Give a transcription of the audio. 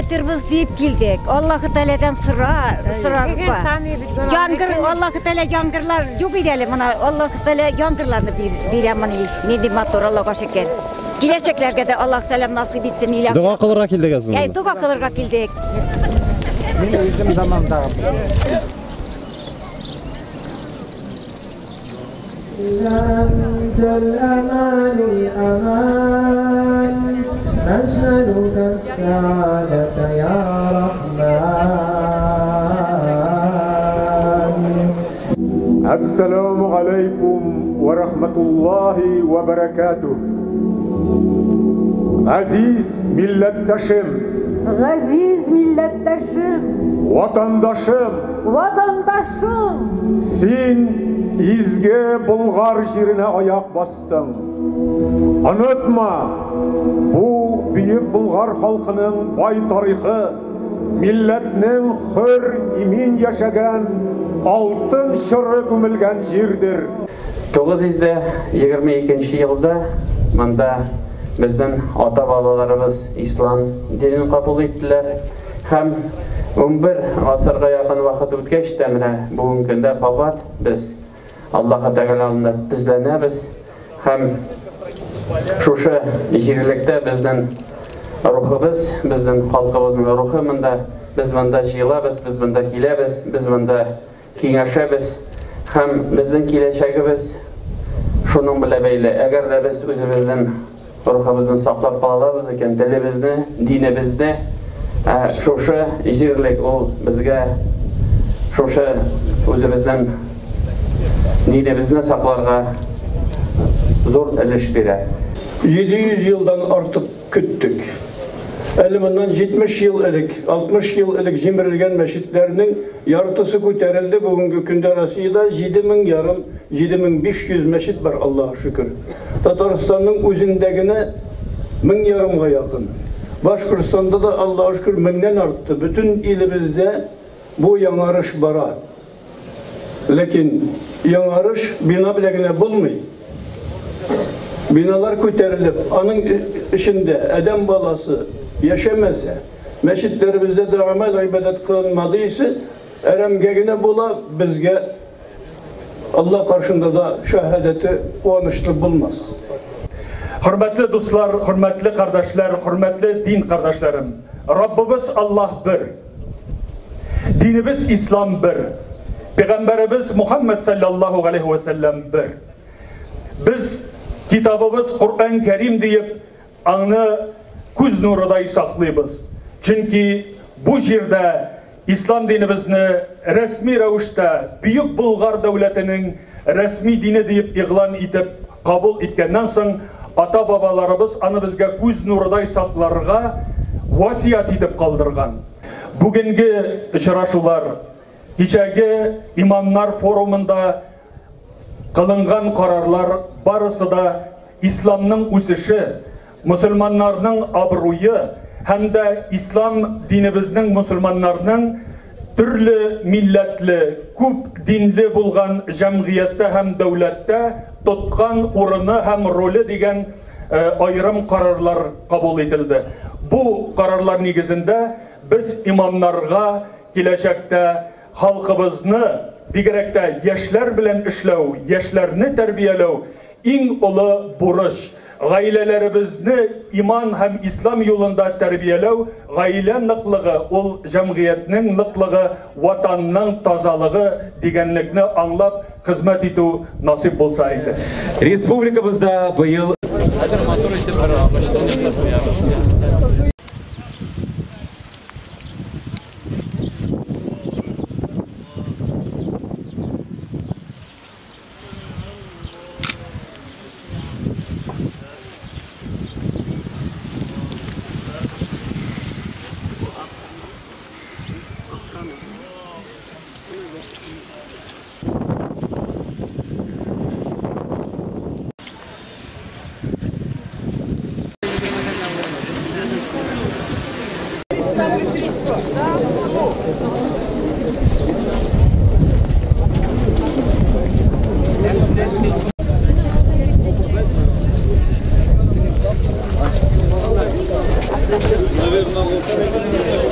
кайтырбыз дип килдек. Аллаһы Тәгаләдән сорарга. Яңгыр, Аллаһы Тәгалә яңгырлар юк иде әле моны. Аллаһы Тәгалә яңгырларны бирә моны. Нинди матур, Аллаһка шөкер. Киләчәкләргә дә Аллаһ Тәгалә насыйп итсен. Дога кылырга килдек әзме? Әй, дога кылырга килдек. Мин үзем замандагы. أنت الأمان الأمان نسألك السعادة يا رحمن. السلام عليكم ورحمة الله وبركاته. Aziz millettaşım, Aziz millettaşım, vatandaşım, vatandaşım, sen izge Bulgar yerine ayak bastın. Unutma, bu büyük Bulgar halkının bay tarihi, milletinin hür, emin yaşagan, altın şırı gömülgen yerdir. 922 yılda mında bizning ota-bobolarimiz islom dinini qabul etdilar. Ham 11 asrga yaqin vaqt o'tgach da mana bugungi kunda qabat biz Alloh taolo oldida tizlanamiz. Ham shusha yerlikda bizning ruhimiz, bizning xalqimizning ruhi munda, biz bunda yig'ilamiz, biz bunda kelamiz, biz bunda kengashamiz. Ham bizning kelajagimiz shuning bilan bog'liq. Agarda biz o'zimizning ruhimizni saqlab qola olamiz ekan, tilimizni, dinimizni, shusha yerlik u bizga shusha o'zimizning dinimizni saqlarga zo'r ulush beradi. 700 yıldan artık küttük. Әле моннан 70 yıl элек, 60 yıl элек җимерелгән мәчетләрнең яртысы күтәрелде. Бүгенге көндә Россиядә 7500, 7500 мәчет бар, Аллаһка шөкер. Татарстанның үзендә генә 1500-га якын. Башкортстанда да Аллаһка шөкер 1000-нән артты. Бөтен илебездә бу яңарыш бара. Ләкин яңарыш бина белән генә булмый. Биналар күтәрелеп, аның эчендә адәм баласы яшәмәсә, мәчетләребездә дә гамәл гыйбадәт кылынмады исә, әрәмгә генә була, безгә Алла каршында да шәһадәте куанычлы булмас. Хөрмәтле дуслар, хөрмәтле кардәшләр, хөрмәтле дин кардәшләрем. Раббыбыз Аллаһ бер. Динебез Ислам бер. Пәйгамбәребез Мухаммад саллаллаһу алейхи ва саллям бер. Без китабыбыз Коръән Кәрим диеп, аны күз нурыдай саклыйбыз. Чөнки бу җирдә ислам динебезне рәсми рәвештә Бөек Болгар дәүләтенең рәсми дине диеп игълан итеп кабул иткәннән соң ата-бабаларыбыз аны безгә күз нурыдай сакларга васият итеп калдырган. Бүгенге очрашулар, кичәге имамнар форумында кылынган карарлар барысы да исламның үсеше, мөселманнарның абруе һәм дә ислам динебезнең мөселманнарның төрле милләтле, күп динле булган җәмгыятьтә һәм дәүләттә тоткан урыны һәм роле дигән аерым карарлар кабул ителде. Бу карарлар нигезендә без имамнарга киләчәктә халкыбызны, бигрәк тә яшьләр белән эшләү, яшьләрне тәрбияләү иң олы бурыч. Гаиләләребезне иман һәм ислам юлында тәрбияләү, гаилә ныклыгы, ул җәмгыятьнең ныклыгы, ватанның тазалыгы дигәнлекне аңлап хезмәт итү насыйп булса иде. Республикабызда быел Наверное,